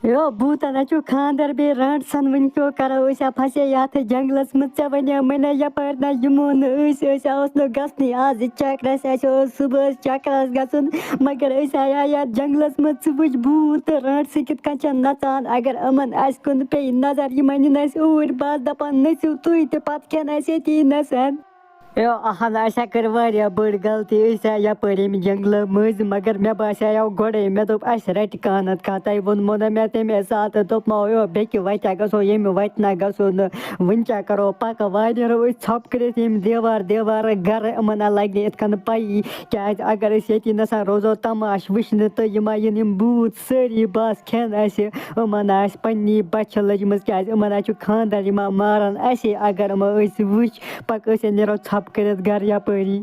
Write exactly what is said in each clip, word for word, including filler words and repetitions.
U بوٗتن، اَسہِ چھُ خانٛدر بیٚیہِ رانٛٹسن، وٕنہِ کیٛاہ کرو أسۍ؟ آ پھسے یتھ جنگلس منٛز، ژےٚ ونے مےٚ نہ یپٲرۍ نہ یِمو نہٕ أسۍ، أسۍ آ اوس نہٕ گژھنٕے آز چکرس، اَسہِ اوس صُبحس چکرس گژھُن، مگر أسۍ آیا یتھ جنگلس منٛز، ژٕ وٕچھ بوٗت تہٕ رانٛٹسہٕ کِتھ کٔنۍ چھِ نژان، اگر یِمن اَسہِ کُن پیٚیہِ نظر، یِمن نِن اَسہِ اوٗرۍ، بس دپان نٔژِو تُہۍ تہِ، پتہٕ کھٮ۪ن اَسہِ ییٚتی نسن۔ یو اہن، اسہِ کٔر واریاہ بٔڑ غلطی، أسۍ آے یپٲرۍ ییٚمہِ جنگلہٕ مٔنٛزۍ، مگر مےٚ باسیو گۄڈے، مےٚ دوٚپ اسہِ رٹہِ کانٛہہ نتہٕ کانٛہہ، تۄہہِ ووٚنمو نہ مےٚ تمے ساتہٕ، دوٚپمو یو بیٚکہِ وتہِ گژھو، ییٚمہِ وتہِ نہ گژھو نہٕ، وۄنۍ کیٛاہ کرو، پکہٕ وۄنۍ نیرو أسۍ ژھۄپہٕ کٔرِتھ ییٚمہِ دیوار دیوارٕ گرٕ، یِمن نہ لگہِ نہٕ یِتھ کٔنۍ پَیی، کیٛازِ اگر أسۍ ییٚتی نسا روزو تماش وٕچھنہٕ تہٕ یِم ما یِن یِم بوٗت سٲری، بس کھٮ۪ن اسہِ، یِمن آسہِ پننی بچھِ لٔجمٕژ، کیٛازِ یِمن آسہِ چھُ خانٛدر، یِم ما مارن اسے اگر یِمو أسۍ وٕچھ۔ پَک أسۍ نیرو ژھۄپہٕ کٔرِتھ گَرٕ یَپٲری۔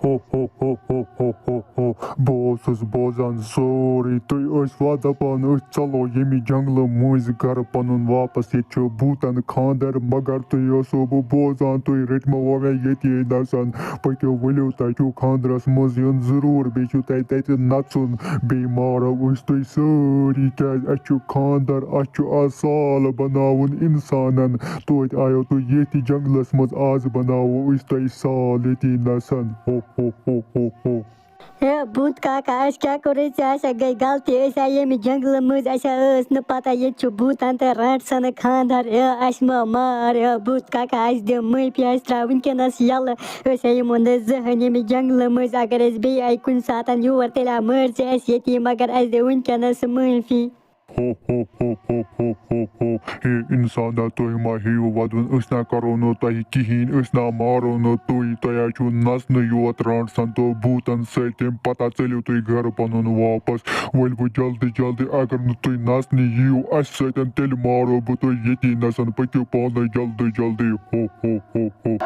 ہو، ہو، ہو، ہو، ہو، ہو، ہو۔ بہٕ اوسُس بوزان سورُے۔ تُہۍ ٲسوا دَپان أسۍ ژَلو ییٚمہِ جنٛگلہٕ مٔنٛزۍ گَرٕ پَنُن واپَس؟ ییٚتہِ چھُ بوٗتَن خانٛدر، مگر تُہۍ ٲسوٕ بہٕ بوزان، تُہۍ رٔٹۍ مےٚ وۄنۍ ییٚتی نَسَن۔ پٔکِو، ؤلِو، تۄہہِ چھُو خانٛدرَس منٛز یُن ضروٗر، بیٚیہِ چھُو تۄہہِ تَتہِ نَژُن، بیٚیہِ مارو أسۍ تُہۍ سٲری، کیٛازِ اَسہِ چھُ خانٛدر، اَسہِ چھُ آز سال بناوُن اِنسانن۔ توتہِ آیو تُہۍ ییٚتھۍ جنگلس منٛز، آز بناوو أسۍ تۄہہِ سال ییٚتی نسن۔ ہو، ہو، ہو، ہو، ہو۔ ہے بھوٗت کاکا، اَسہِ کیٛاہ کوٚرُے ژےٚ؟ اَسہِ ہا گٔے غلطی، أسۍ آے ییٚمہِ جنگلہٕ مٔنٛزۍ، اَسہِ ہا ٲس نہٕ پتہ ییٚتہِ چھُ بھوٗتن تہٕ رانٛٹسن خانٛدر۔ ہے اَسہِ مہ مار، ہے بھوٗت کاکا، اَسہِ دِ معٲفی، اَسہِ ترٛاو وٕنکیٚنس یَلہٕ۔ أسۍ ہا یِمو نہٕ زٕہٕنۍ ییٚمہِ جنگلہٕ مٔنٛزۍ۔ اگر أسۍ بیٚیہِ آیہِ کُنہِ ساتن یور، تیٚلہِ ہا مٲرۍ زِ اَسہِ ییٚتی، مگر اَسہِ دِ وٕنکیٚنس معٲفی۔ ہو، ہو، ہو، ہو، ہو، ہو، ہو۔ ہے اِنسانا، تُہۍ ما ہیٚیِو وَدُن؟ أسۍ نا کَرو نہٕ تۄہہِ کِہیٖنۍ، أسۍ نا مارو نہٕ تُہۍ۔ تۄہہِ ہا چھُو نَژنہٕ یوت رانٛٹسَن تہٕ بھوٗتَن سۭتۍ۔ تَمہِ پَتہٕ ژٔلِو تُہۍ گَرٕ پَنُن واپَس۔ ؤلِو جلدی جلدی، اگر نہٕ تُہۍ نَژنہِ یِیِو اَسہِ سۭتۍ، تیٚلہِ مارو بہٕ تُہۍ ییٚتی نَسَن۔ پٔکِو پانَے جلدی جلدی۔ ہو، ہو، ہو، ہو۔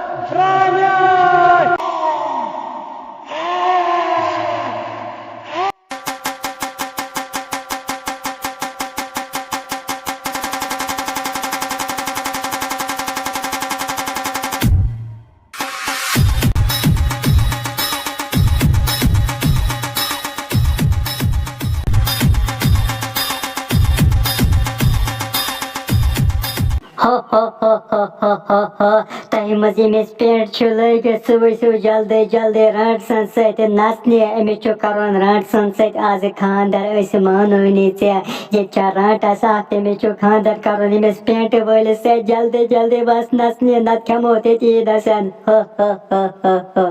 ہو، ہو، ہو، ہو، ہو، ہو، ہو۔ تۄہہِ منٛز ییٚمِس پینٹ چھُ لٲگِتھ، سُہ ؤسِو جلدی جلدی رانٛٹسَن سۭتۍ نَژنہِ۔ أمِس چھُ کَرُن رانٛٹسَن سۭتۍ آزٕ خانٛدر، أسۍ مانو نہٕ ژےٚ۔ ییٚتہِ چھا رانٛٹَس اَکھ، تٔمِس چھُ خانٛدر کَرُن ییٚمِس پینٹہٕ وٲلِس سۭتۍ۔ جلدی جلدی بَس نَژنہِ، نَتہٕ کھٮ۪مو تٔتی نَسَن۔ ہو، ہو، ہو، ہو، ہو۔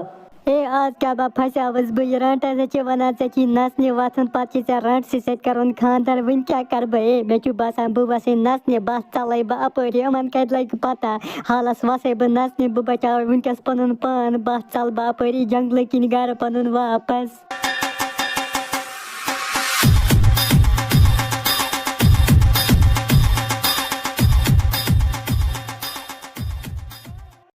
اے، آز کیٛاہ با پھسیاوس بہٕ؟ یہِ رانٛٹس ژےٚ چھِ ونان ژےٚ چھی نژنہِ وۄتھُن، پتہٕ چھِ ژےٚ رانٛٹسٕے سۭتۍ کرُن خانٛدر۔ وۄنۍ کیٛاہ کرٕ بہٕ؟ اے، مےٚ چھُ باسان بہٕ وسے نژنہِ، بس ژلے بہٕ اپٲری، یِمن کتہِ لگہِ پتہ؟ حالس وسے بہٕ نژنہِ، بہٕ بچاوے وٕنکیٚس پنُن پان، بس ژلہٕ بہٕ اپٲری جنگلہٕ کِنۍ گرٕ پنُن واپس۔